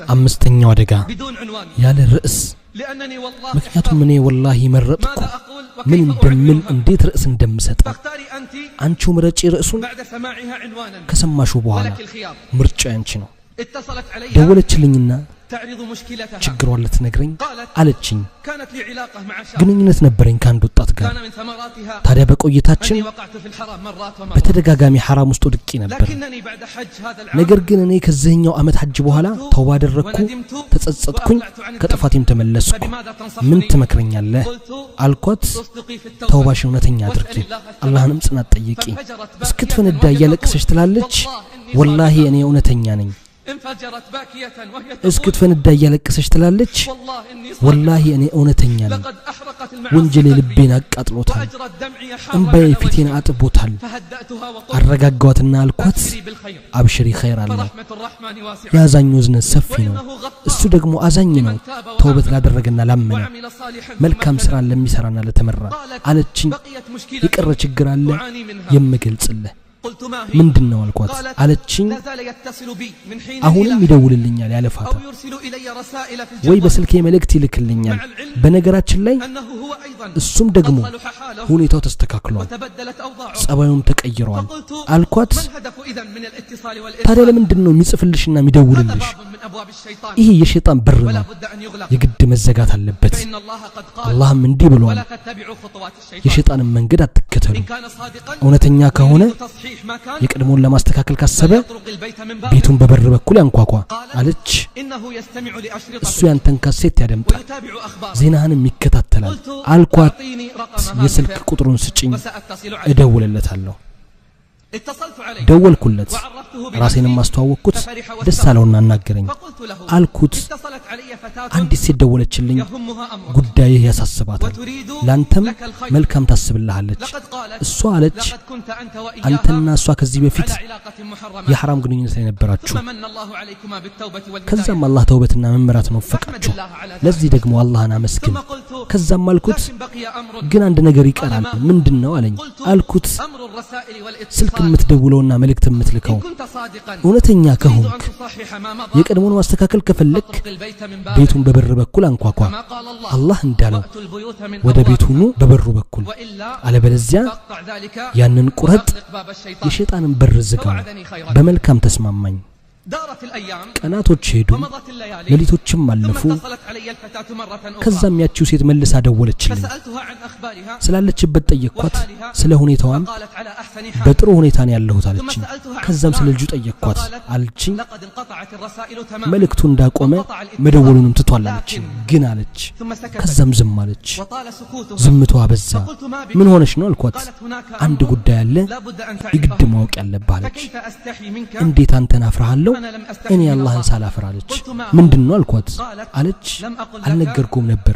አምስተኛው አደጋ ያለ ርዕስ። ምክንያቱም እኔ ወላሂ መረጥኩ ምን እንደምል እንዴት ርዕስ እንደምሰጠው። አንቺው ምረጪ ርዕሱን። ከሰማሽው በኋላ ምርጫ ያንቺ ነው። ደወለችልኝና ችግሯን ልትነግረኝ አለችኝ። ግንኙነት ነበረኝ ከአንድ ወጣት ጋር። ታዲያ በቆይታችን በተደጋጋሚ ሐራም ውስጥ ወድቄ ነበር። ነገር ግን እኔ ከዚህኛው ዓመት ሐጅ በኋላ ተውባ አደረግኩ፣ ተጸጸትኩኝ፣ ከጥፋቴም ተመለስኩ። ምን ትመክረኛለህ አልኳት። ተውባሽ እውነተኛ አድርጊ፣ አላህንም ጽናት ጠይቂ። እስክትፈነዳ እያለቀሰች ትላለች፣ ወላሂ እኔ እውነተኛ ነኝ። እስክትፈነዳ እያለቀሰች ትላለች፣ ወላሂ እኔ እውነተኛ ነኝ። ወንጀሌ ልቤን አቃጥሎታል፣ እምባዬ ፊቴን አጥቦታል። አረጋጋዋትና አልኳት፣ አብሽሪ ኸይር አለ፣ የአዛኙ እዝነት ሰፊ ነው። እሱ ደግሞ አዛኝ ነው ተውበት ላደረገና ላመነ፣ መልካም ስራን ለሚሰራና ለተመራ። አለችኝ፣ የቀረ ችግር አለ የምገልጽልህ። ምንድነው አልኳት። አለችኝ፣ አሁንም ይደውልልኛል ያለ ፋታ፣ ወይ በስልኬ መልእክት ይልክልኛል። በነገራችን ላይ እሱም ደግሞ ሁኔታው ተስተካክሏል፣ ጸባዩም ተቀይሯል። አልኳት፣ ታዲያ ለምንድን ነው የሚጽፍልሽና የሚደውልልሽ? ይሄ የሸይጣን በር ነው፣ የግድ መዘጋት አለበት። አላህም እንዲህ ብሏል፣ የሸይጣንን መንገድ አትከተሉ። እውነተኛ ከሆነ የቀድሞውን ለማስተካከል ካሰበ ቤቱን በበር በኩል ያንኳኳ። አለች፣ እሱ ያንተን ካሴት ያደምጣል፣ ዜናህንም ይከታተላል። አልኳት፣ የስልክ ቁጥሩን ስጭኝ እደውልለታለሁ። ደወልኩለት፣ ራሴንም አስተዋወቅኩት። ደስ አለውና አናገረኝ። አልኩት፣ አንዲት ሴት ደወለችልኝ፣ ጉዳይህ ያሳስባታል፣ ላንተም መልካም ታስብልሃለች። እሷ አለች፣ አንተና እሷ ከዚህ በፊት የሐራም ግንኙነት ላይ ነበራችሁ። ከዛም አላህ ተውበትና መመራትን ወፈቃችሁ። ለዚህ ደግሞ አላህን አመስግን። ከዛም አልኩት፣ ግን አንድ ነገር ይቀራል። ምንድነው አለኝ። አልኩት፣ ስልክ የምትደውለውና መልእክት የምትልከው እውነተኛ ከሆንክ የቀድሞውን ማስተካከል ከፈለክ ቤቱን በበር በኩል አንኳኳ። አላህ እንዳለው ወደ ቤቱ ኑ በበሩ በኩል፣ አለበለዚያ ያንን ቁረጥ፣ የሸይጣንን በር ዝጋው። በመልካም ተስማማኝ። ቀናቶች ሄዱ፣ ሌሊቶችም አለፉ። ከዛም ያቺው ሴት መልሳ ደወለችልኝ። ስላለችበት ጠየቅኳት፣ ስለ ሁኔታዋም በጥሩ ሁኔታ ነው ያለሁት አለችኝ። ከዛም ስለ ልጁ ጠየቅኳት፣ አለችኝ መልእክቱ እንዳቆመ መደወሉንም ትቷል አለችኝ። ግን አለች። ከዛም ዝም አለች። ዝምታዋ በዛ። ምን ሆነሽ ነው አልኳት። አንድ ጉዳይ አለ የግድ ማወቅ ያለብህ አለች። እንዴት አንተን አፍርሃለሁ እኔ አላህን ሳላፍር አለች። ምንድነው አልኳት። አለች፣ አልነገርኩም ነበር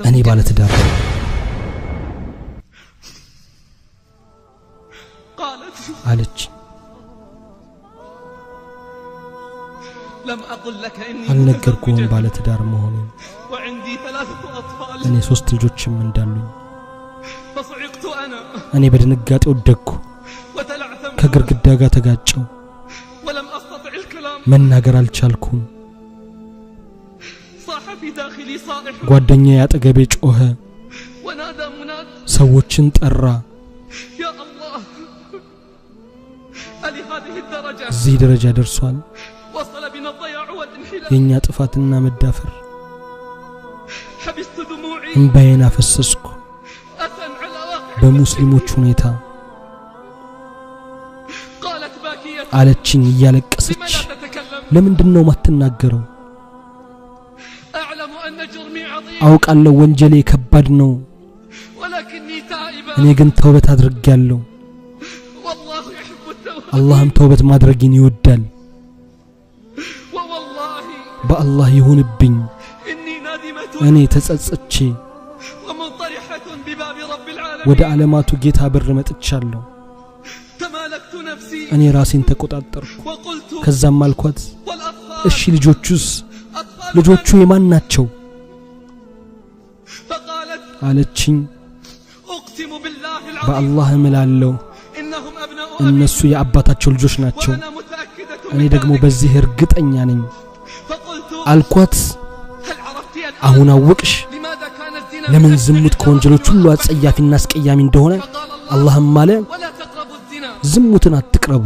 እኔ ባለትዳር ነኝ አለች። አልነገርኩም ባለትዳር መሆኔን፣ እኔ 3 ልጆችም እንዳሉኝ። እኔ በድንጋጤ ወደቅኩ፣ ከግርግዳ ጋር ተጋጨው፣ መናገር አልቻልኩም። ጓደኛዬ አጠገቤ ጮኸ፣ ሰዎችን ጠራ። እዚህ ደረጃ ደርሷል የኛ ጥፋትና መዳፈር። እንባዬን አፈሰስኩ በሙስሊሞች ሁኔታ። አለችኝ እያለቀሰች፣ ለምንድነው ማትናገረው? አውቃለሁ ወንጀሌ ከባድ ነው፣ እኔ ግን ተውበት አድርጌያለሁ። አላህም ተውበት ማድረግን ይወዳል። በአላህ ይሁንብኝ እኔ ተጸጽቼ ወደ ዓለማቱ ጌታ በር መጥቻለሁ። እኔ ራሴን ተቆጣጠርኩ። ከዛም አልኳት፣ እሺ ልጆቹስ? ልጆቹ የማን ናቸው? አለችኝ፣ በአላህ እምላለሁ እነሱ የአባታቸው ልጆች ናቸው። እኔ ደግሞ በዚህ እርግጠኛ ነኝ። አልኳት፣ አሁን አወቅሽ ለምን ዝሙት ከወንጀሎች ሁሉ አጸያፊና አስቀያሚ እንደሆነ? አላህም አለ፣ ዝሙትን አትቅረቡ፣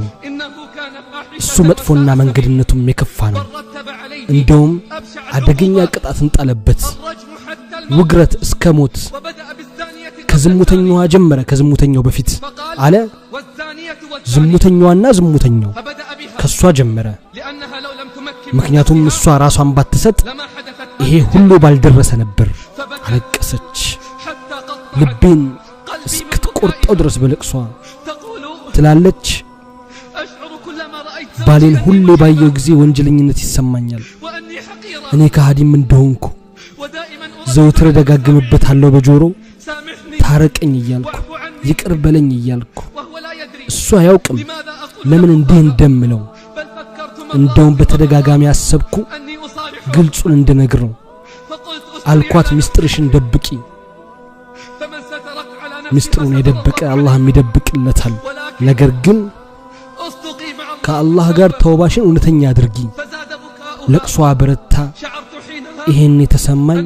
እሱ መጥፎና መንገድነቱም የከፋ ነው። እንደውም አደገኛ ቅጣትን ጣለበት፣ ውግረት እስከ ሞት። ከዝሙተኛዋ ጀመረ፣ ከዝሙተኛው በፊት አለ ዝሙተኛዋና ዝሙተኛው፣ ከሷ ጀመረ። ምክንያቱም እሷ ራሷን ባትሰጥ ይሄ ሁሉ ባልደረሰ ነበር። አለቀሰች፣ ልቤን እስክትቆርጠው ድረስ በለቅሷ። ትላለች፣ ባሌን ሁሌ ባየው ጊዜ ወንጀለኝነት ይሰማኛል፣ እኔ ከሃዲም እንደሆንኩ ዘውትር ደጋግምበታለሁ በጆሮ፣ ታረቀኝ እያልኩ፣ ይቅር በለኝ እያልኩ። እሱ አያውቅም ለምን እንዲህ እንደምለው። እንደውም በተደጋጋሚ አሰብኩ ግልጹን እንድነግረው። አልኳት፣ ምስጢርሽን ደብቂ፣ ምስጢሩን የደበቀ አላህም ይደብቅለታል። ነገር ግን ከአላህ ጋር ተውባሽን እውነተኛ አድርጊ። ለቅሷ በረታ። ይሄን የተሰማኝ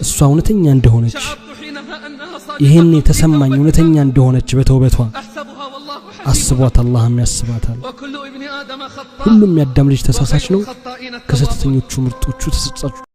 እሷ እውነተኛ እንደሆነች፣ ይሄን የተሰማኝ እውነተኛ እንደሆነች በተውበቷ። አስቧት፣ አላህም ያስባታል። ሁሉም የአዳም ልጅ ተሳሳች ነው፣ ከስህተተኞቹ ምርጦቹ ተጸጻቾች።